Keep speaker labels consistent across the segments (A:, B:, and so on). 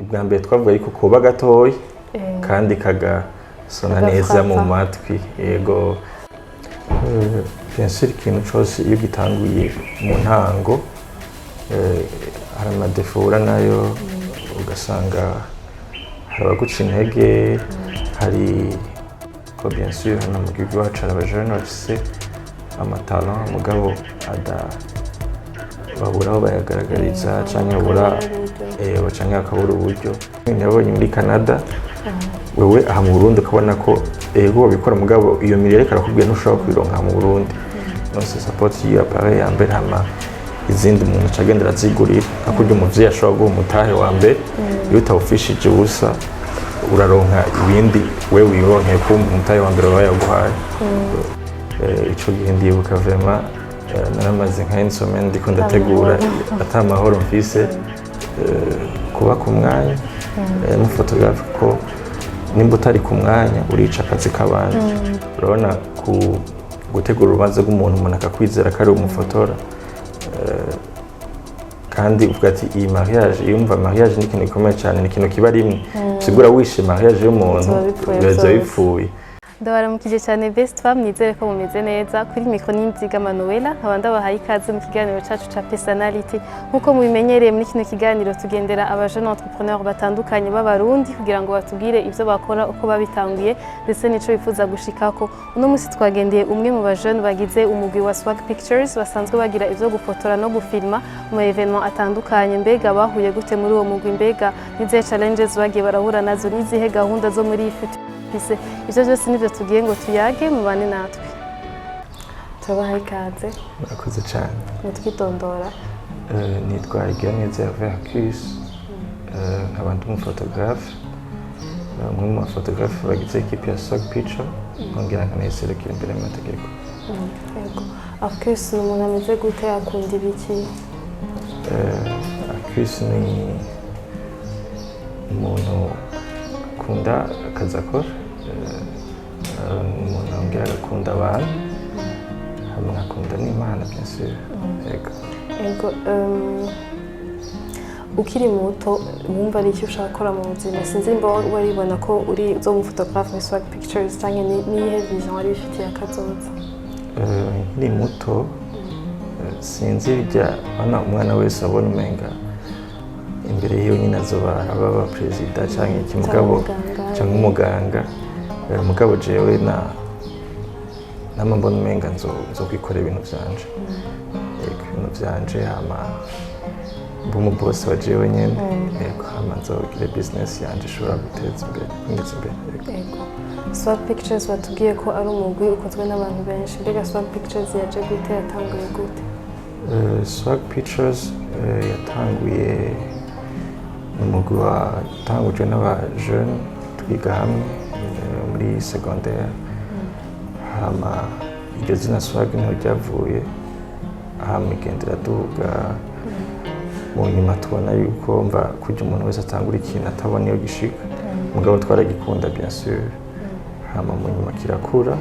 A: Ubwa mbere twavuga yuko koba gatoyi kandi kagasona neza mu
B: Kagafata.
A: matwi. Yego. Bien sûr, ikintu cose iyo gitanguye mu ntango, hari ama défauts uhura nayo, ugasanga hari abaguca intege, hari ko bien sûr hano mu gihugu iwacu hari abajene bafise ama talents, mugabo ada babura aho bayagaragariza canke babura canke bakabura uburyo. Nabonye muri Canada, wewe aha mu Burundi ukabona ko ego babikora, mugabo iyo mirire ariko arakubwiye ntushobora kuyironka aha mu Burundi. Nonse support y'iyo appareil ya mbere, hama izindi umuntu aca agenda arazigurira, nka kurya umuvyeyi ashobora guha umutahe wa mbere, iyo utawufishije ubusa uraronka ibindi we wironkeye ko umutahe wa mbere baba yaguhaye. Ico gihe ndibuka vraiment, naramaze nka une semaine ndiko ndategura ata mahoro mfise. Kuba ku mwanya n'umufotogarafe, ko nimba utari ku mwanya urica akazi k'abandi. Urabona ku gutegura urubanza rw'umuntu, umuntu akakwizera ko ari umufotora, kandi uvuga ati iyi mariage, yumva mariage ni ikintu gikomeye cyane, ni ikintu kiba rimwe, sigura wishe mariage y'umuntu
B: Bizoba bipfuye
A: biba
B: vyose.
A: bipfuye.
B: Ndabaramukije cyane, best fam, nizere ko mumeze neza. Kuri micro ni Nziga Manuela, nkaba ndabahaye ikaze mu kiganiro cacu ca Personality. Nk'uko mubimenyereye, muri kino kiganiro tugendera aba jeune entrepreneur batandukanye b'Abarundi kugira ngo batubwire ivyo bakora, uko babitanguye, ndetse n'ico bifuza gushikako. Uno munsi twagendeye umwe mu ba jeune bagize umugwi wa Swag Pictures, basanzwe bagira ivyo gufotora no gufilma mu événement atandukanye. Mbega bahuye gute muri uwo mugwi? Mbega n'izihe challenges bagiye barahura nazo? N'izihe gahunda zo muri iyi future bafise? Ivyo byose nivyo tugiye ngo tuyage, mubane natwe. Turabaha ikaze.
A: Murakoze cyane.
B: Mutwitondora.
A: Nitwa Igiraneza Hervé Arcus, nkaba ndi umufotogarafe, umwe mu bafotogarafe bagize équipe ya Swag Picture, nkongera nkanayiserukira imbere y'amategeko.
B: Yego, Arcus ni umuntu ameze gute? Akunda ibiki?
A: Arcus ni umuntu akunda akazi akora, ni umuntu yongera agakunda abantu, hama agakunda n'Imana, bien sûr. Yego.
B: Yego, ukiri muto wumva ari icyo ushaka gukora mu buzima? Sinzi nimba waribona ko uri zo umufotogarafe muri Swag Pictures, cyangwa niyihe vision wari wifitiye akazoza?
A: Nkiri muto, sinzi, bijya bana umwana wese abona umenga imbere yiwe nyine azoba aba perezida cyangwa iki, mugabo
B: umuganga.
A: Cyangwa umuganga. Mugabo jewe na nama mbona umenga nzokwikorera ibintu vyanje. Yego, ibintu vyanje, hama mbe umubosi wa jewe nyene. Yego, hama nzogire business yanje ishobora guteza imbere, kwinjiza imbere. Yego.
B: Yego. Swag Pictures watubwiye ko ari umugwi ukozwe n'abantu benshi. Mbega Swag Pictures yaje gute? Yatanguye gute?
A: Swag Pictures yatanguye, ni umugwi watangujwe n'aba jeune twiga hamwe muri secondaire, hama iryo zina Swag niho ryavuye, hama igenda iraduga. Mu nyuma tubona yuko mva kurya umuntu wese atangura ikintu atabona iyo gishika, mugabo twaragikunda, bien sûr, hama mu nyuma kirakura,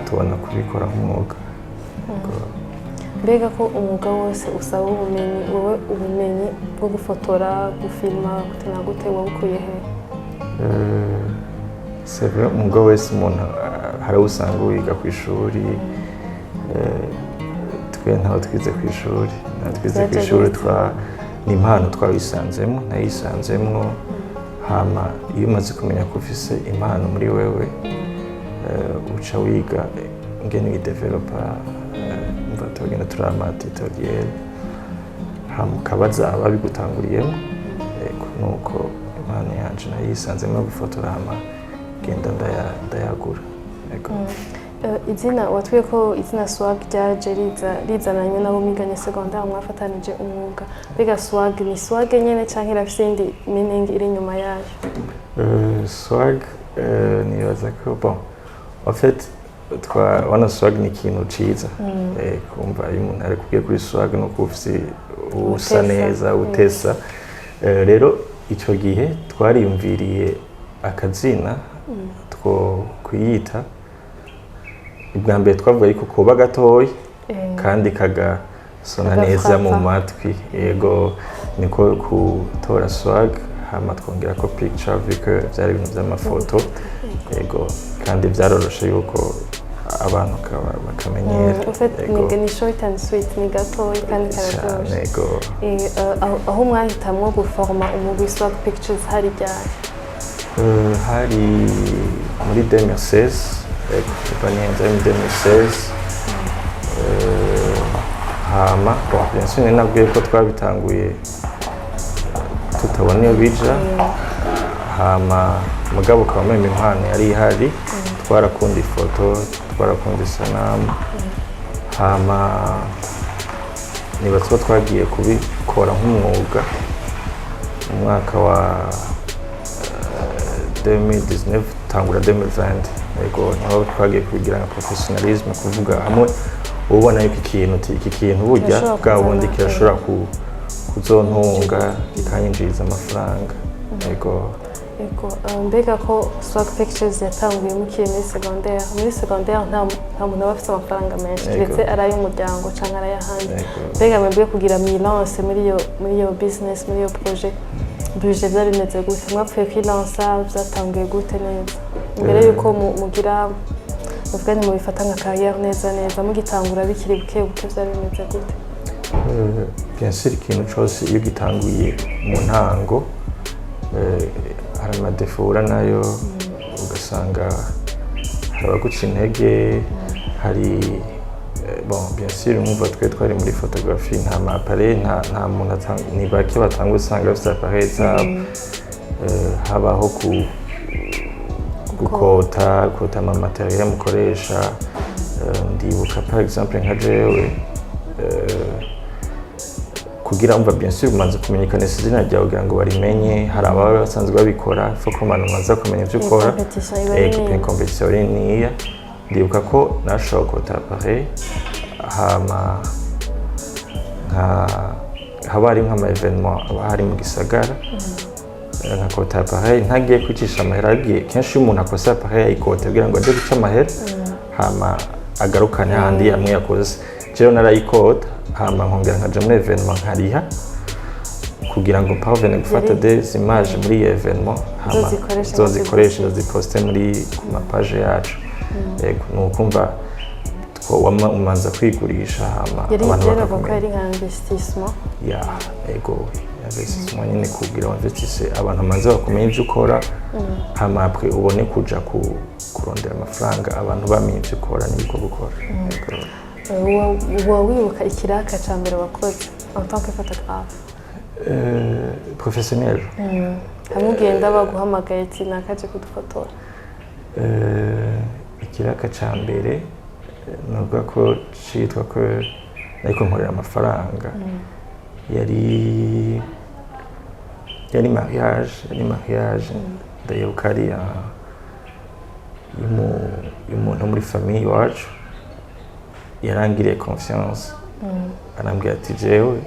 A: tubona kubikora nk'umwuga.
B: Mbega ko umwuga wose usaba ubumenyi, wowe ubumenyi bwo gufotora, gufilma, gute na gute wabukuye he?
A: C'est vrai, umwuga wese umuntu hari aho usanga wiga ku ishuri. Twe ntaho twize ku ishuri, ntaho twize ku
B: Byaje
A: ishuri.
B: gute?
A: Twa ni impano twabisanzemo, nayisanzemwo. Hama iyo umaze kumenya ko ufise impano muri wewe, uca wiga ingene uyidevelopa. Umva, tugenda turaba ama tutoriel, hama ukabaza ababigutanguriyemo. Yego, nuko impano yanje nayisanzemo yo gufotora, hama genda ndayagura. Yego.
B: Izina watwiye ko izina Swag ryaje riza rizananye n'abo mwiganye secondaire, mwafatanije umwuga. Mbega Swag ni swag nyene canke irafise iyindi meaning iri inyuma yayo?
A: Swag, nibaza ko, bon, en fait twa wana swag ni ikintu ciza. Kumva iyo umuntu ari kubwiye kuri swag no kuba ufise usa
B: Utesa.
A: neza, utesa. Rero ico gihe twariyumviriye akazina two kuyita. Ubwa mbere twavuga yuko koba gatoyi kandi kagasona neza mu
B: Kagafata.
A: matwi. Yego. Niko gutora Swag, hama twongera ko Picture, vu que vyari ibintu vy'amafoto. Yego, kandi vyaroroshe yuko abantu bakamenyera.
B: En fait,
A: Yego.
B: ni short and sweet, ni gatoyi kandi
A: Cane.
B: kararyoshe.
A: Yego.
B: Aho mwahitamwo guforma umugwi Swag Pictures hari ryari?
A: Hari muri 2016. Yego, niba nihenze, hari muri 2016. Hama bon, bien sûr, nari nabwiye ko twabitanguye tutabona iyo bija. Hama mugabo ukaba umenya impano yari ihari, twarakunda ifoto, twarakunda isanamu. Hama nibaza ko twagiye kubikora nk'umwuga mu mwaka wa 2019, tangura 2020. Yego, niho twagiye kubigira nka professionnalisme, kuvuga hamwe ubona yuko ikintu uti iki kintu burya
B: Kirashobora
A: bwa bundi
B: kuzana,
A: kirashobora kuzontunga, kikanyinjiriza amafaranga. Yego.
B: Yego, mbega ko Swag Pictures yatanguye mukiri muri secondaire, muri secondaire nta muntu aba afite amafaranga menshi, kiretse ari ay'umuryango cyangwa ari ay'ahandi. Mbega mwebwe kugira mwilance muri iyo business, muri iyo projet, budget byari bimeze gute? Mwapfuye kwilansa? Byatanguye gute neza mbere yuko mugira, muvuga nti mubifata nka carrière neza neza? Mugitangura bikiri buke buke, byari bimeze gute?
A: Bien sûr, ikintu cyose iyo gitanguye mu ntango, hari ama défauts uhura nayo, ugasanga hari abaguca intege, hari bon, bien sûr, mwumva twe twari muri photographie, nta ma appareil, nta muntu ni bake batanga, usanga bafite appareil zabo. Habaho ku gukota kota ama matériel mukoresha. Ndibuka par exemple nka jewe, kugira umva, bien sûr, umanze kumenyekanisha izina ryawe kugira ngo barimenye. Hari ababa basanzwe babikora, faut ko abantu umanza kumenya ivyo
B: Iyi
A: ukora.
B: competition iba ari nini.
A: Competition ari niniya. Ndibuka ko nashobora gukota appareil, hama nka haba hari nk'ama événement aba hari mu gisagara, nkakota appareil ntagiye kwicisha amahera. Agiye kenshi iyo umuntu akose appareil, ayikota kugira ngo aje guca amahera, hama agarukane hahandi yamwe yakoze. Jewe narayikota, hama nkongera nkaja muri événement, nkariha kugira ngo parvene gufata des images muri iyo événement, hama
B: Uzozikoreshe mu
A: nzozikoreshe,
B: publicité.
A: Nzoziposte muri ku ma page yacu. Yego, ni ukumva umanza kwigurisha, hama
B: Yari
A: abantu
B: byaravuga ko
A: bakakumenya.
B: yari nka investissement.
A: Ya, ego, investissement nyine, kugira investisse abantu amaze bakumenya ibyo ukora, hama après ubone kuja kurondera amafaranga, abantu bamenye ibyo ukora n'ibikorwa ukora. Yego.
B: Uba wibuka ikiraka ca mbere wakoze en tant que photographe?
A: Professionnel?
B: Hamwe ugenda baguhamagaye ati nakaje kudufotora.
A: Ikiraka ca mbere, navuga ko citwa ko ariko nkorera amafaranga, yari mariage. Ndayibuka ari y'umuntu wo muri famille iwacu. Yarangiriye confiance, arambwira ati: "Jewe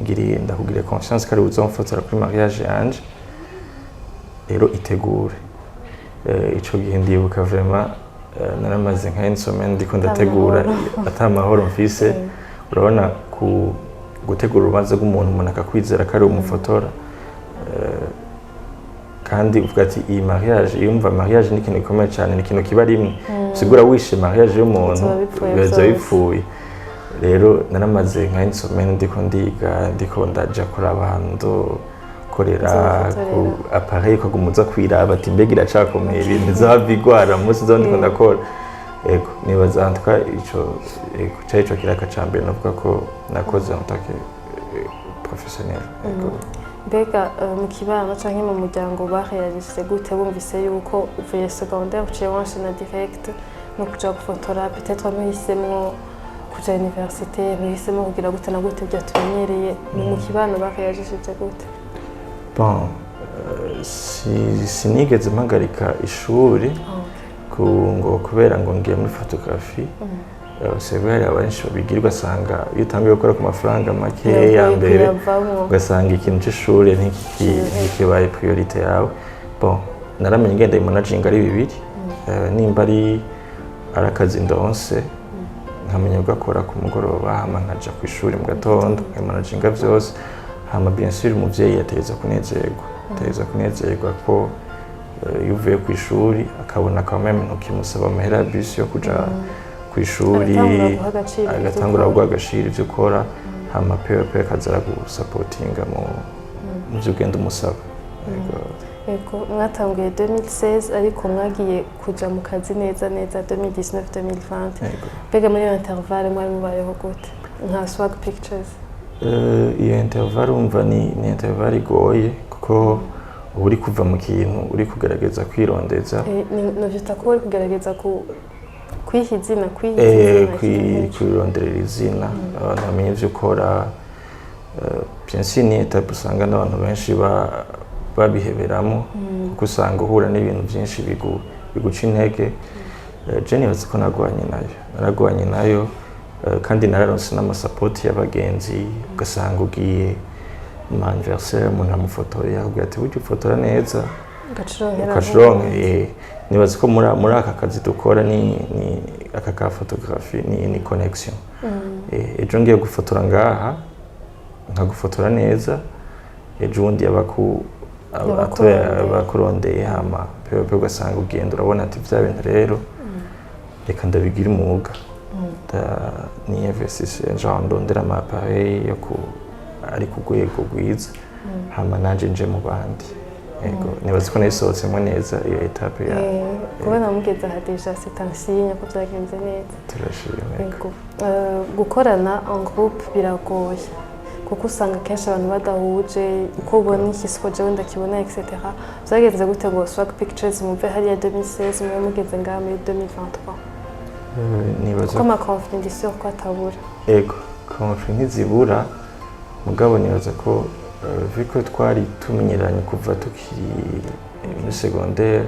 A: ngiriye, ndakugiriye confiance ko ari uzomfotora kuri mariage yanje, rero itegure." Ico gihe ndibuka vraiment, naramaze nka une semaine ndiko ndategura ata mahoro mfise. Urabona ku gutegura urubanza rw'umuntu, umuntu akakwizera ko ari umufotora, kandi uvuga ati iyi mariage, iyo umva mariage ni ikintu gikomeye cyane, ni ikintu kiba rimwe, sigura wishe mariage y'umuntu,
B: Bizoba bipfuye
A: biba
B: vyose.
A: bipfuye. Rero naramaze nka une semaine ndiko ndiga, ndiko ndaja kuraba ahantu nzokorera
B: Uzofotorera.
A: ku appareil, ukaguma uza kwiraba ati mbega iracakomeye, ibintu bizohava igwara umunsi nzoba ndiko ndakora. Ego, nibaza en tout cas ico, ego, cari ico kiraka ca mbere navuga ko nakoze en tant que professionnel. Ego.
B: Mbega mu kibano canke mu muryango bareagise gute bumvise yuko uvuye secondaire uciye wanshena direct no kuja gufotora? Peut-être muhisemwo kuja université, muhisemwo kugira gute na gute bya tumenyereye, mu kibano bareagishije gute?
A: Bon, sinigeze mpagarika ishuri ku ngo kubera ngo ngiye muri photographie. C'est vrai, hari abenshi babigira, ugasanga iyo utanguye gukora ku mafaranga make ya mbere,
B: kuyavamwo.
A: ugasanga ikintu c'ishuri ntikibaye priorité yawe. Bon, naramenye ngenda managinga ari bibiri. Nimba ari akazi ndonse, nkamenya gukora ku mugoroba, hama nkaja ku ishuri mu gatondo, nkamanaginga vyose. Hama bien sûr umuvyeyi ategerezwa kunezerwa ko iyo uvuye ku ishuri akabona quand même ntukimusaba amahera ya bus yo kuja ku ishuri.
B: Agatangura guha agaciro ivyo
A: Agatangura
B: ukora.
A: guha agaciro ivyo ukora, hama peu à peu akaza aragusapotinga mu vyo ugenda umusaba. Yego.
B: Yego, mwatanguye 2016, ariko mwagiye kuja mu kazi neza neza 2019 2020.
A: Yego.
B: Mbega muri iyo intervalle mwari mubayeho gute nka Swag Pictures?
A: Iyo intervalle, umva, ni intervalle igoye kuko uba uri kuva mu kintu, uri kugerageza kwirondeza.
B: Novyita ko uri kugerageza ku kwiha izina, kwiha izina, ikintu nk'ico.
A: Kwironderera izina, abantu bamenye ivyo ukora. Bien sûr ni étape usanga n'abantu benshi babiheberamo kuko usanga uhura n'ibintu byinshi biguca intege. Je nibaza ko nagwanye nayo, naragwanye nayo, kandi nararonse n'amasapoti y'abagenzi. Ugasanga ugiye mu anniversaire, umuntu amufotoye akubwira ati: "Burya ufotora neza."
B: Ugacironkera.
A: Ukacironke. Nibaza ko muri aka kazi dukora, ni aka ka photographie, ni connexion. Ejo ngiye gufotora ngaha nkagufotora neza, ejo ubundi
B: Yabakurondeye.
A: Abakurondeye, hama peu à peu ugasanga ugenda urabona ati: "Vya bintu rero reka ndabigira umwuga." Ni investisse, genre ndondera ama appareil yo ku ari ku rwego rwiza, hama nanje nje mu bandi. Yego, nibaza ko nayisohotsemo neza iyo étape ya
B: Kubona mugeze aha déjà, c'est un signe ko byagenze neza.
A: Turashima, yego.
B: Yego. Gukorana en groupe biragoye kuko usanga kenshi abantu badahuje uko ubona iki, siko jewe ndakibona, etc. Byagenze gute ngo Swag Pictures muve hariya 2016 mube mugeze ngaha muri 2023?
A: Nibaza
B: Kuko ama conflit ndi sûr ko atabura.
A: Ego, conflit ntizibura, mugabo nibaza ko vu ko twari tumenyeranye kuva tukiri muri secondaire,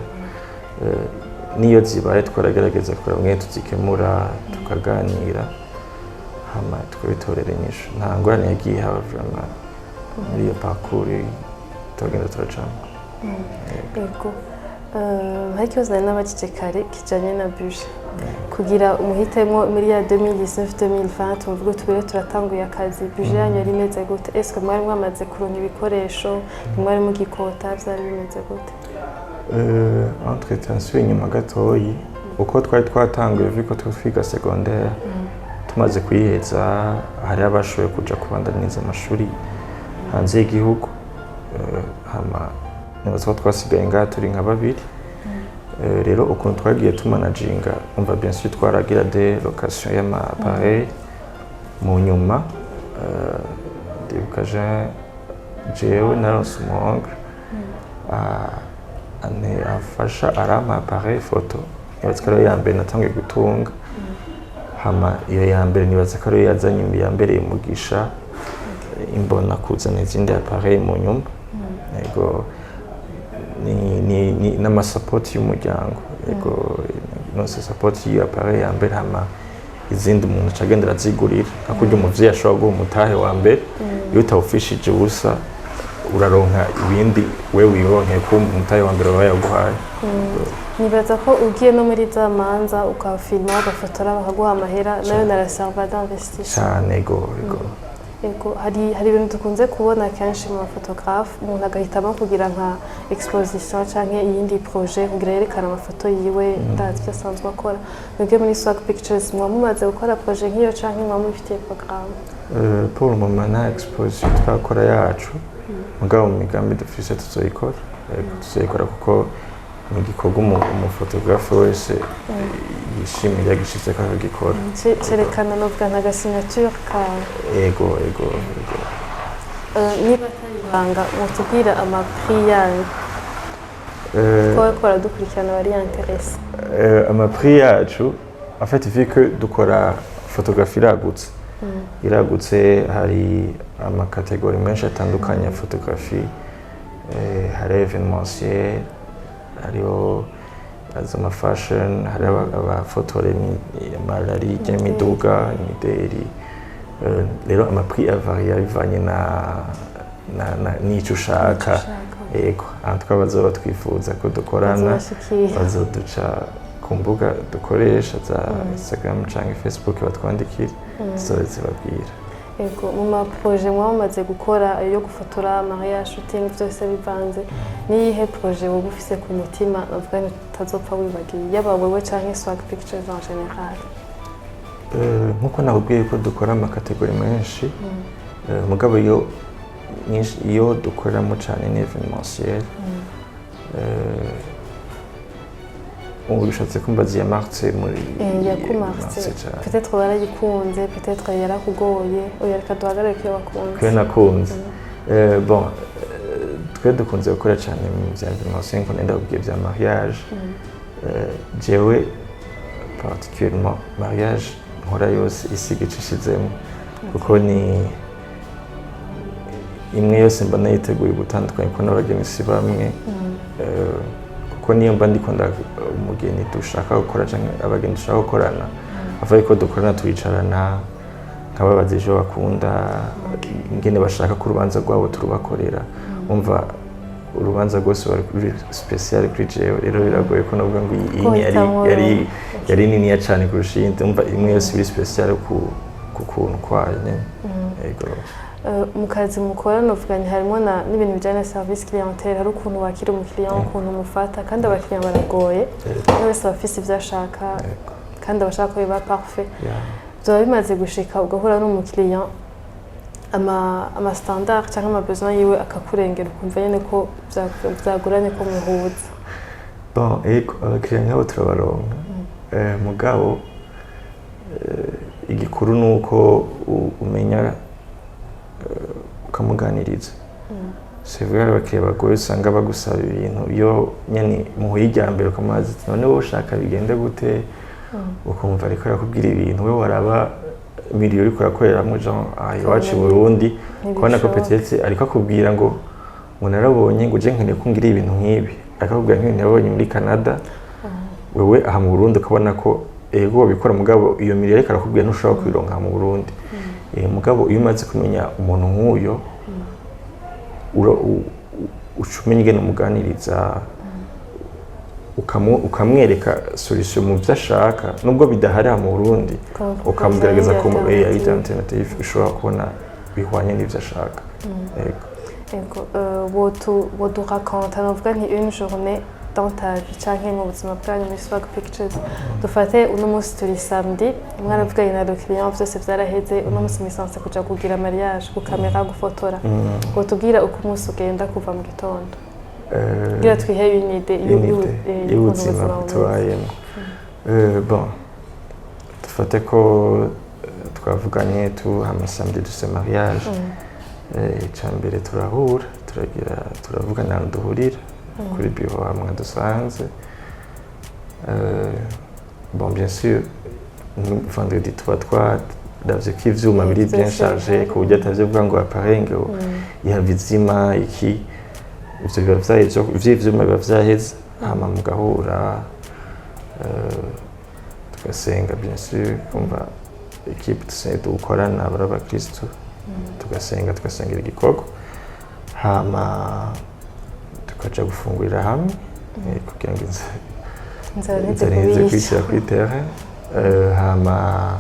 A: niyo zibaye twaragerageza kureba mwe tuzikemura, tukaganira, hama tukabitorera inyishu. Nta ngorane yagiye haba vraiment muri iyo parcours turagenda turacamo.
B: Yego. Hari ikibazo nari nabajije kare kijanye na budget kugira umuhitemo muri ya 2019 2020, muvuge tubere turatanguye akazi. Budget yanyu yari imeze gute? Est-ce que mwari mwamaze kuronka ibikoresho, ntimwari mugikota, vyari bimeze gute?
A: Entre temps, nsubiye inyuma gatoyi, uko twari twatanguye, vu ko twiga secondaire, tumaze kuyiheza hari abashoboye kuja kubandaniza amashuri hanze y'igihugu. Hama nibaza ko twasigaye ngaha turi nka babiri. Rero ukuntu twagiye tumanaginga, umva, bien sûr twaragira des location y'ama appareil. Mu nyuma ndibuka jewe naronse umu oncle ane afasha arampa appareil photo. Nibaza ko ariyo ya mbere natangiye gutunga. Hama iyo ya mbere nibaza ko ariyo yazanye, yambereye umugisha, imbona kuzana izindi appareil mu nyuma. Yego, ni n'amasapoti y'umuryango. Yego, nonse support y'iyo appareil ya mbere, hama izindi umuntu aca agenda arazigurira, nka kurya umuvyeyi ashobora guha umutahe wa mbere, iyo utawufishije ubusa uraronka ibindi we wironkeye ko umutahe wa mbere baba yaguhaye.
B: Nibaza ko ugiye no muri za manza ukafilma, ugafotora, bakaguha amahera, nayo na réserve d'investissement.
A: Cane, ego.
B: Yego, hari ibintu dukunze kubona kenshi mu bafotographe, umuntu agahitamo kugira nka exposition canke iyindi projet kugira yerekane amafoto yiwe, ndazi ivyo asanzwe akora. Mwebwe muri Swag Pictures muba mumaze gukora projet nk'iyo canke muba mubifitiye programme?
A: Pour le moment nta exposition turakora yacu, mugabo mu migambi dufise tuzoyikora. Yego, tuzoyikora kuko ni igikorwa umufotographe wese yishimiye, yagishizeko akagikora.
B: Cerekana novuga nka signature kawe.
A: Ego.
B: Niba atari ibanga, mutubwira ama prix yanyu ko bariko baradukurikirana bari intéressés.
A: Ama prix yacu, en fait, vu que dukora photographie iragutse, iragutse, hari ama catégories menshi atandukanye ya photographie. Hari événementiel, hariho azama fashion, hari abafotora amarari y'imiduga, imideri. Rero ama prix avaria bivanye na n'ico ushaka. Yego, en tout cas bazoba twifuza ko dukorana
B: Bazobashikira.
A: bazoduca ku mbuga dukoresha za Instagram canke Facebook, batwandikire, tuzobe zibabwira.
B: Ego, mu ma projets mwaba mumaze gukora yo gufotora, mariage, shooting, byose bivanze, niyihe projet wowe ufise ku mutima navuga ngo utazopfa wibagiye, yaba wewe canke Swag Pictures en général?
A: Nkuko nakubwiye ko dukora ama catégories menshi, mugabo iyo nyinshi iyo dukoreramo cyane ni événementiel. Ubu bishatse kumbaza iya marse muri
B: Yakumarse.
A: Marse cyane.
B: Peut-être warayikunze, peut-être yarakugoye. Oya, reka duhagarare ko iyo wakunze.
A: Twe nakunze. Bon, twe dukunze gukora cyane mu bya événementiel, nkuko nenda kubwiye, bya mariage. Jewe particulièrement, mariage nkora yose isiga icishizemo, kuko ni imwe yose mba nayiteguye gutandukanye, kuko n'abageni si bamwe. Kuko niyo mba ndiko umugeni dushaka gukora canke abageni dushaka gukorana, ava yuko dukorana turicarana, nkababaza ivyo bakunda, ingene bashaka ko urubanza rwabo turubakorera. Umva, urubanza rwose ruba ruri spécial kuri jewe. Rero biragoye ko novuga ngo iyi
B: Ko
A: yari
B: hitamwo.
A: yari niniya cane kurusha iyindi. Umva, imwe yose iri spécial ku kuntu kwayo nyene. Yego.
B: Mu kazi mukora novuga nti harimo n'ibintu bijyanye na service clientèle, hari ukuntu wakira umukiriya, ukuntu umufata, kandi abakiriya baragoye. Umwe wese aba afise ibyo ashaka kandi aba ashaka ko biba parfait. Byaba bimaze gushika ugahura n'umukiriya, ama standard cyangwa ama besoin yiwe akakurengera, ukumva nyine ko byagoranye ko muhuza?
A: Bon, ego, abakiriya nk'abo turabaronka. Mugabo igikuru ni uko umenya ukamuganiriza. C'est vrai, abakiriya bagoye usanga bagusaba ibintu, iyo nyene muhuye irya mbere ukamubaza ati: "None wowe ushaka bigende gute?" Ukumva ariko arakubwira ibintu, we waraba milieu uriko urakoreramwo, genre aha iwacu i Burundi, kubona ko
B: Ntibishoboka.
A: peut-être ariko akubwira ngo narabonye ngo je nkeneye ko ngira ibintu nk'ibi, akakubwira nk'ibintu yabonye muri Canada, wewe aha mu Burundi ukabona ko ego wabikora, mugabo iyo milieu ariko arakubwira ntushobora kuyironka aha mu Burundi. Mugabo iyo umaze kumenya umuntu nk'uyo, uca umenya ingene umuganiriza, ukamwereka solution mu byo ashaka nubwo bidahari aha mu Burundi, ukamugerageza
B: Ukamugerageza
A: ku alternative ushobora kubona bihwanye n'ibyo ashaka. Yego.
B: Ego, wodu raconta novuga nti une journée dans ta vie canke mu buzima bwanyu muri Swag Pictures. Dufate uno munsi turi samedi, mwaravuganye na le client, vyose vyaraheze, uno munsi musanse kuja kugira mariage, ku caméra, gufotora. Wotubwira uko umunsi ugenda kuva mu gitondo, kugira twihe une idée
A: Une idée
B: y'ukuntu
A: y'ubuzima
B: ubuzima bumeze.
A: tubayemo. Bon, dufate ko twavuganye tu hama samedi dufise mariage. Icya mbere turahura, turagira, turavugana ahantu duhurira kuri bureau hamwe dusanze. Bon, bien sûr, vendredi tuba twaravye ko ivyuma biri bien
B: Vyose
A: chargé,
B: bihari.
A: ku buryo atavyo ngo appareil ngo ihava izima iki, ivyo biba vyaheze, vy'ivyuma biba vyaheze. Hama mugahura, tugasenga, bien sûr, kumva équipe dukorana bari abakristu, tugasenga, tugasengera igikorwa, hama tukaja gufungurira hamwe, kugira ngo
B: inzara
A: inzara ntize
B: ntizikubica.
A: Kwishyira kuri terrain. Hama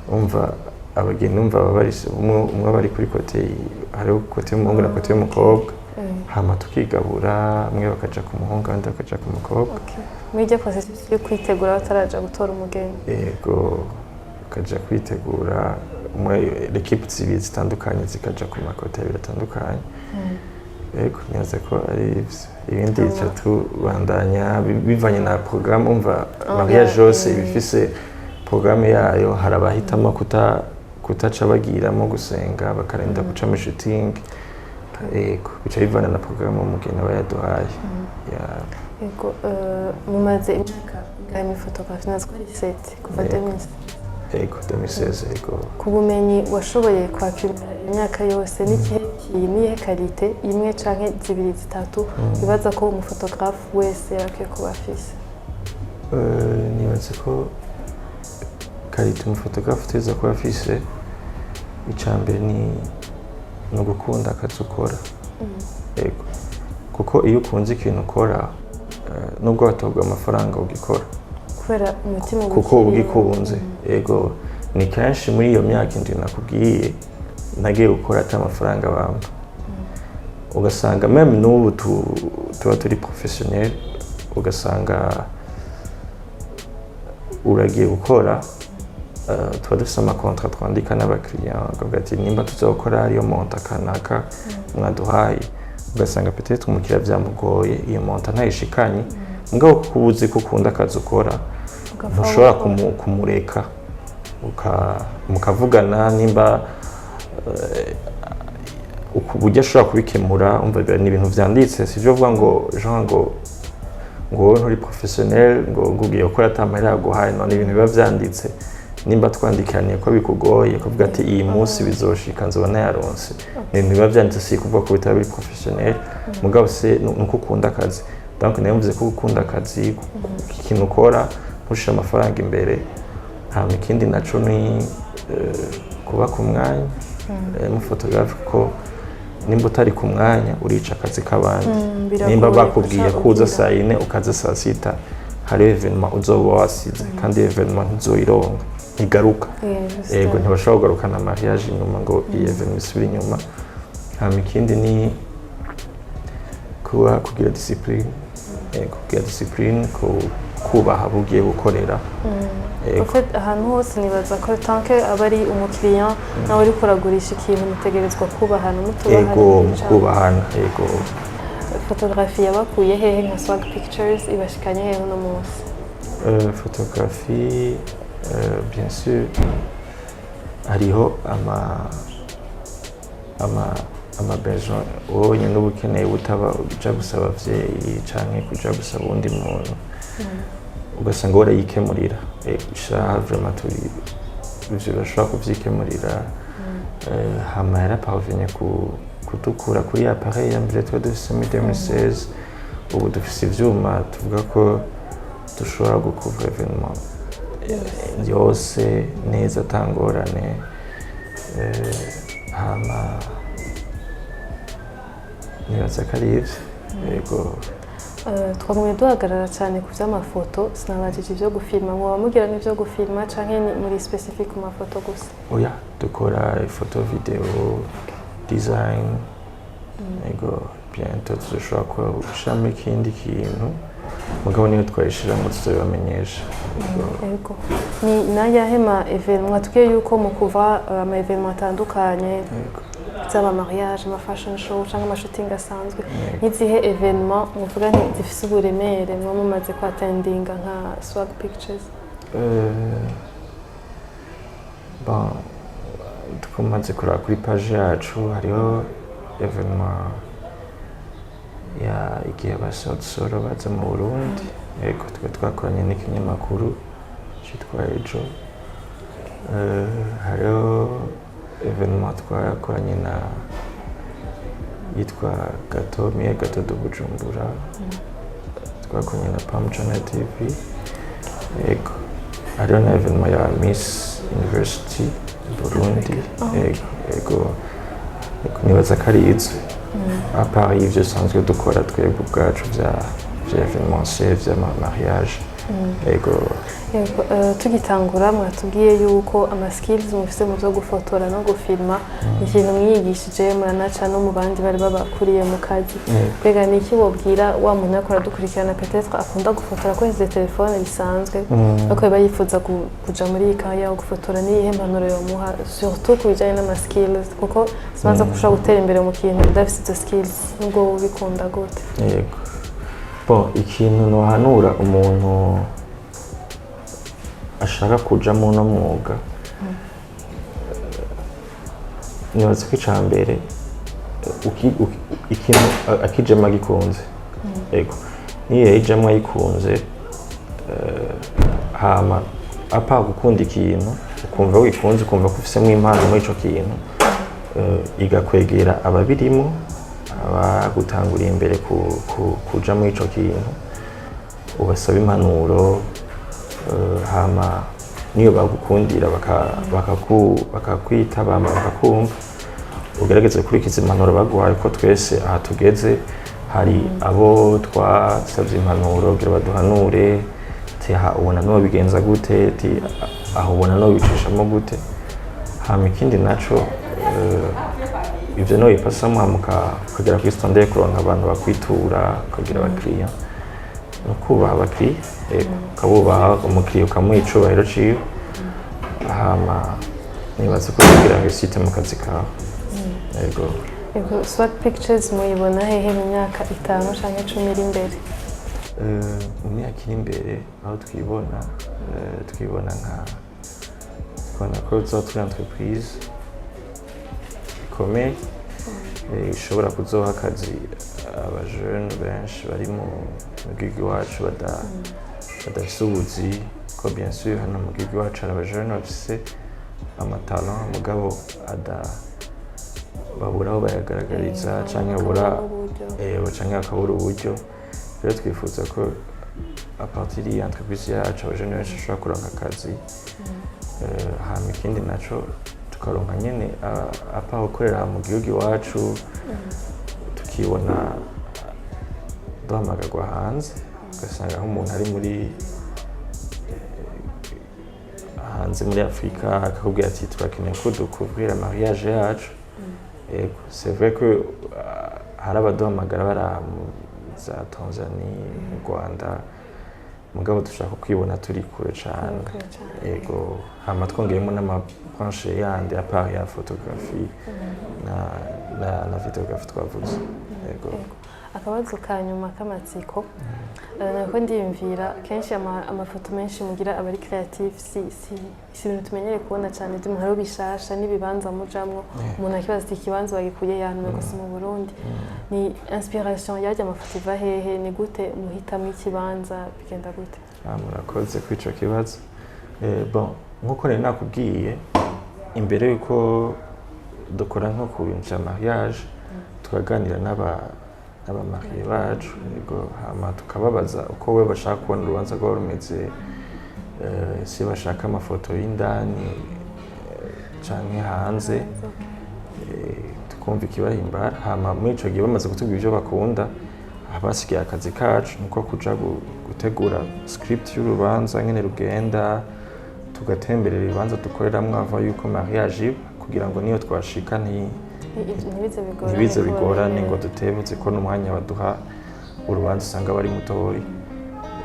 A: umva, abageni umva baba bari umwe umwe aba ari kuri côté, hariho côté y'umuhungu na côté y'umukobwa. Hama tukigabura, bamwe bakaja ku muhungu, abandi bakaja ku mukobwa.
B: Okay. Muri iryo processus yo kwitegura bataraja gutora umugeni.
A: Yego, bakaja kwitegura, umwe, l'équipe zibiri zitandukanye zikaja ku ma côtés abiri atandukanye. Yego, nibaza ko ari ivyo. Ibindi bica tubandanya bivanye na programme. Umva, mariage yose iba ifise programme yayo. Hari abahitamo kutaca bagiramo gusenga, bakarinda guca muri shooting. Yego, bica bivana na programme umugeni aba yaduhaye. Yeah.
B: Yego, mumaze imyaka ingahe muri photographie? Nazi ko ari 7, kuva
A: Yego.
B: 2016.
A: Yego, 2016, yego.
B: Ku bumenyi washoboye kwakira imyaka yose, n'ikihe kintu, niyihe qualité imwe canke zibiri, zitatu wibaza ko umu photographe wese yarakwiye kuba afise?
A: Nibaza ko qualité umu photographe uteza kuba afise, icya mbere ni ugukunda akazi ukora. Yego, kuko iyo ukunze ikintu ukora, nubwo watobwa amafaranga, ugikora
B: kubera umutima
A: kuko uba
B: ubikirimo.
A: ugikunze. Yego. Ni kenshi muri iyo myaka 7 nakubwiye nagiye gukora ata amafaranga bampa, ugasanga même n'ubu tuba turi professionnel, ugasanga uragiye gukora, tuba dufise ama contrats twandika n'abakiriya, bakavuga ati nimba tuzokora ariyo montant kanaka mwaduhaye, ugasanga peut-être umukiriya byamugoye, iyo montant ntayishikanye, mugabo kuko uba uzi ko ukunda akazi ukora,
B: Ugapfa
A: ntushobora
B: gukora.
A: Kumureka, mukavugana nimba uburyo ashobora kubikemura. Umva, biba ni ibintu vyanditse, sivyo uvuga ngo genre ngo wowe nturi professionnel, ngo ugiye gukora ata mahera yaguhaye. None ibintu biba vyanditse, nimba twandikiraniye ko bikugoye, kuvuga ati iyi munsi bizoshika nzoba nayaronse, ni ibintu biba vyanditse. Si kuvuga ko bitaba biri professionnel, mugabo se nuko ukunda akazi. Donc nayo mvuze ko gukunda akazi, ikintu ukora, ntushire amafaranga imbere. Hama ikindi naco ni kuba ku mwanya, mu photographe, kuko nimba utari ku mwanya urica akazi k'abandi.
B: Biragoye
A: Nimba bakubwiye
B: guca
A: kuza
B: ugira.
A: saa 4 ukaza saa 6, hariho événement uzoba wasize, kandi iyo événement ntuzoyironka, ntigaruka. Yego, ntibashobora kugarukana mariage inyuma ngo iyi événement isubire inyuma. Hama ikindi ni kuba kugira discipline, kugira discipline, kubaha abo ugiye gukorera. Yego.
B: En fait, ahantu hose nibaza ko tant que aba ari umukiriya nawe uriko uragurisha ikintu, mutegerezwa kubahana, mutubahana
A: Ego,
B: ntibica.
A: Mukubahana, ego.
B: Photographie yabakuye hehe nka Swag Pictures, ibashikanye hehe uno munsi?
A: Photographie, bien sûr, hariho ama besoin wowe nyine uba ukeneye, utaba uja gusaba abavyeyi canke kuja gusaba uwundi muntu, ugasanga urayikemurira. Ishaha vraiment turi ivyo urashobora kuvyikemurira. Hama yaraparvenye kudukura kuri appareil ya mbere twari dufise muri 2016, ubu dufise ivyuma tuvuga ko dushobora gukuvura événement yose neza atangorane. Hama nibaza ko ari ivyo, yego.
B: Twagumye duhagarara cyane ku by'amafoto, sinabajije ibyo gufilma. Mwoba mugira n'ibyo gufilma canke ni muri specific ku mafoto gusa?
A: Oya, dukora ifoto, video, design, yego. Bientôt tuzoshobora gushiramo ikindi kintu, mugabo niyo twayishiramo tuzobibamenyesha. Yego.
B: Yego. Ni n'ayahe ma événement mwatubwiye yuko mu kuva ama événement atandukanye, zaba mariage, ama fashion show cyangwa ama shooting asanzwe, n'izihe événement muvuga nti zifise uburemere muba mumaze kwatendinga nka Swag Pictures?
A: Bon, tumaze kuraba kuri page yacu, hariho événement ya igihe abasotsoro baza mu Burundi, yego, twe twakoranye n'ikinyamakuru cyitwa Ejo. Hariho événement twakoranye na yitwa Gato Mie Gato de Bujumbura, twakoranye na Pam Channel TV, yego. Hariho na événement ya Miss University Burundi. Yego, nibaza ko ari izo, à part ivyo dusanzwe dukora twebwe ubwacu vya événementiel, vy'ama mariage, yego.
B: Yego, tugitangura mwatubwiye yuko ama skills mufise mu byo gufotora no gufilma ni ikintu mwiyigishije, muranaca no mu bandi bari babakuriye mu kazi. Mbega ni iki wobwira wa muntu ariko aradukurikirana, peut-être akunda gufotora akoresheje telefone bisanzwe, ariko yaba yifuza kuja muri iyi carrière yo gufotora? Ni iyihe mpanuro yomuha, surtout ku bijyanye n'ama skills, kuko sibanza ko ushobora gutera imbere mu kintu udafise izo skills nubwo wowe ubikunda gute?
A: Yego, bon, ikintu nohanura umuntu ashaka kuja mu no mwuga, nibaza ko ica mbere ikintu akijemo agikunze, yego, niyo yayijemo ayikunze, hama apa gukunda ikintu, ukumva wikunze, ukumva ko ufisemo impano muri ico kintu, igakwegera ababirimo, abagutanguriye imbere kuja muri ico kintu, ubasaba impanuro, hama niyo bagukundira bakakwita bama bakakumva, ugerageze gukurikiza impanuro baguhaye, ko twese aha tugeze hari abo twasabye impanuro kugira baduhanure, ati ha ubona nobigenza gute, ati Aho ubona no bicishamo gute? Hama ikindi naco, ivyo no bipasamo, hama ukagera kuri standard yo kuronka abantu bakwitura, ukagira abakiriya no kubaha abakiriya. Yego, ukabubaha umukiriya, ukamuha icubahiro ciwe. Hama nibaza ko kugira réussite mu kazi kawe. Yego.
B: Yego, Swag Pictures muyibona hehe mu myaka 5 canke 10 iri imbere?
A: Mu myaka iri imbere aho twibona, twibona nka twibona ko tuzoba turi entreprise ikomeye, ishobora kuzoha akazi abajene benshi bari mu gihugu iwacu badafise ubuzi, ko bien sûr hano mu gihugu iwacu hari abajene bafise ama talent, mugabo ada babura aho bayagaragariza canke babura
B: uburyo.
A: Canke bakabura uburyo. Rero twifuza ko à partir y'iyi entreprise yacu abajene benshi bashobora kuronka akazi. Hama ikindi naco, tukaronka nyene apa gukorera mu gihugu iwacu, tukibona duhamagarwa hanze, ugasanga nk'umuntu ari muri hanze muri Afurika akakubwira ati: "Turakeneye ko dukubwira mariage yacu." Yego, c'est vrai que hari abaduhamagara bari mu za Tanzanie, mu Rwanda, mugabo dushaka kwibona turi kure cane.
B: Kure cane.
A: Yego, hama twongeyemo n'ama branche yandi à part ya photographie na vidéographie twavuze. Yego.
B: Yego. Akabazo ka nyuma k'amatsiko. Nako ndiyumvira kenshi amafoto menshi mugira aba ari creative, si ibintu tumenyereye kubona cyane by'umuntu, hariho bishasha n'ibibanza mujamwo, umuntu akibaza ati: "Ikibanza bagikuye ya hantu gusa mu Burundi?" Ni inspiration yarya amafoto iva hehe? Ni gute muhitamo ikibanza? Bigenda gute?
A: Ah, murakoze kuri ico kibazo. Bon, nkuko nari nakubwiye imbere yuko dukora nko ku bintu vya mariage, tukaganira n'aba mariés bacu. Yego, hama tukababaza uko we bashaka kubona urubanza rwaba rumeze, si bashaka amafoto y'indani canke hanze, tukumva ikibahimbara. Hama muri ico gihe bamaze kutubwira ivyo bakunda, haba hasigaye akazi kacu nuko kuja gutegura script y'urubanza ngene rugenda, tugatemberera ibibanza dukoreramwo ava yuko mariage iba, kugira ngo niyo twashika
B: ntibize bigorane,
A: ntibize
B: ko
A: bigorane ngo
B: babemerewe.
A: Dutebutse ko n'umwanya baduha urubanza usanga bari mutoyi.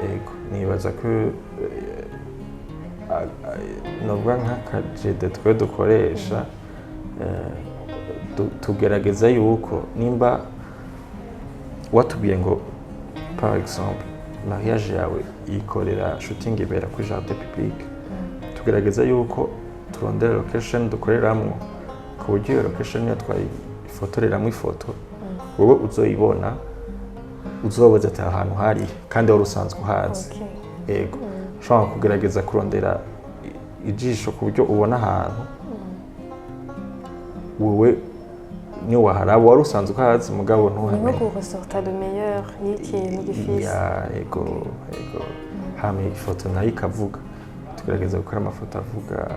A: Yego, nibaza ko novuga nk'akajede twe dukoresha, tugerageza yuko nimba watubwiye ngo par exemple mariage yawe yikorera shooting ibera kuri jardin public, tugerageza yuko turondera location dukoreramwo ku buryo iyo location niyo twayifotoreramwo ifoto, wowe uzoyibona uzobaza ati: "Aha hantu hari", kandi wari usanzwe uhazi. Yego, ushobora kugerageza kurondera ijisho ku buryo ubona ahantu wowe niyo waharaba wari usanzwe uhazi, mugabo
B: Ni nko
A: ntuhamenye.
B: kuresorta le meilleur y'ikintu gifise.
A: Ya, ego. Hama ifoto nayo ikavuga. Tugerageza gukora amafoto avuga,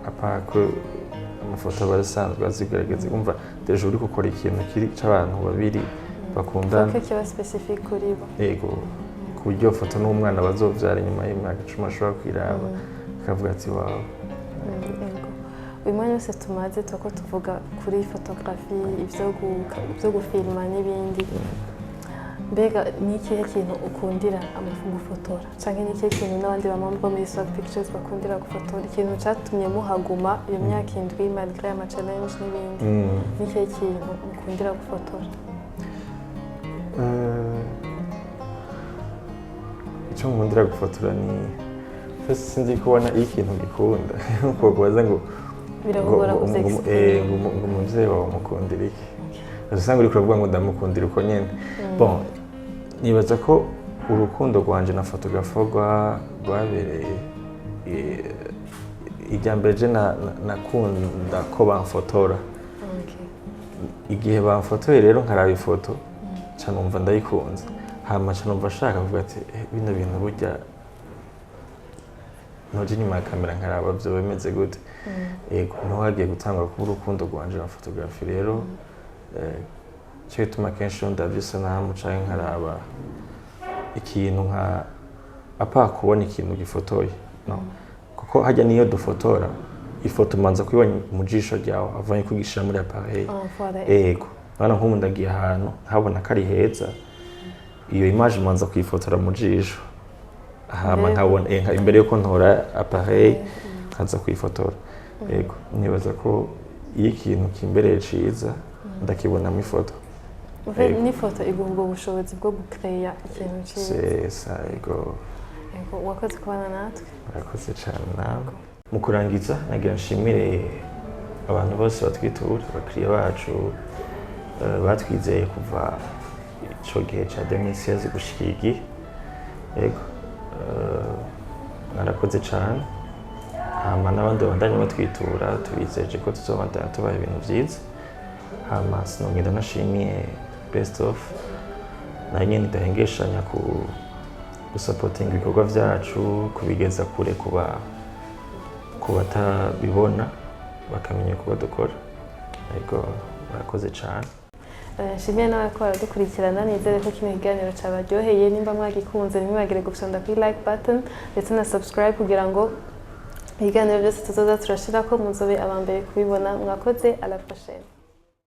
A: à part ko amafoto aba asanzwe azigerageza. Umva, déjà uri gukora ikintu kiri c'abantu babiri bakundana,
B: ko kiba spécifique kuri bo.
A: Yego, ku buryo iyo foto n'umwana bazovyara inyuma y'imyaka 10 ashobora kwiraba akavuga ati: "Wawe."
B: Yego, uyu mwanya wose tumaze turiko tuvuga kuri photographie, ivyo gufilma n'ibindi. Mbega ni ikihe kintu ukundira gufotora, canke ni ikihe kintu n'abandi ba membre muri Swag Pictures bakundira gufotora, ikintu catumye muhaguma iyo myaka 7 malgré ama challenge n'ibindi? Ni ikihe kintu mukundira gufotora?
A: Icyo nkundira gufotora ni first, sinzi kubona iyo ikintu gikunda nkuko kubaza ngo
B: Biragora kuvyexprima.
A: Ngo umuvyeyi wawe umukundira iki, usanga uriko uravuga ngo ndamukundira uko nyene. Bon, nibaza ko urukundo rwanje na photographe rwabereye irya mbere. Je nakunda ko bamfotora. Igihe bamfotoye rero nkaraba ifoto, nca numva ndayikunze. Hama nca numva ashaka kuvuga ati: "Eh, bino bintu burya noje inyuma ya kamera nkaraba vyoba bimeze gute?" Yego, niho hagiye gutangura kuba urukundo rwanje na photographie. Rero cyo gituma kenshi iyo ndavye isanamu canke nkaraba ikintu, nka apa kubona ikintu gifotoye, no kuko Kuko hajya niyo dufotora ifoto, umanza kuyibona mu jisho ryawe avanye kugishira muri appareil.
B: Ah, voilà.
A: Ego, urabona nk'ubu ndagiye ahantu nkabona ko ari heza, iyo image manza kuyifotora mu jisho, hama nkabona imbere yuko ntora appareil nkaza kuyifotora. Ego, nibaza ko iyo ikintu kimbereye ciza ndakibonamo ifoto.
B: En fait,
A: Ego.
B: n'ifoto iguha ubwo bushobozi bwo gucreya ikintu cyiza.
A: C'est ça, ego.
B: Ego, wakoze kubana natwe.
A: Murakoze cyane nawe. Mu kurangiza, nagira nshimire abantu bose batwitura, abakiriya bacu batwizeye kuva ico gihe ca 2016 gushika igihe. Yego, mwarakoze cane. Hama n'abandi babandanye batwitura, tubizeje ko tuzobandanya tubaha ibintu vyiza. Hama sinogenda nashimiye Best of, nayo nyene idahengeshanya ku gusapotinga ibikorwa vyacu, kubigeza kure ku batabibona, bakamenya ibikorwa dukora. Yego, murakoze cane.
B: Nshimiye nawe ko baradukurikirana. Nizere ko kino kiganiro cyabaryoheye. Nimba mwagikunze, ntimwibagire gufyonda kuri like button ndetse na subscribe kugira ngo ibiganiro byose tuzoza turashirako muzobe aba mbere kubibona. Mwakoze, à la prochaine.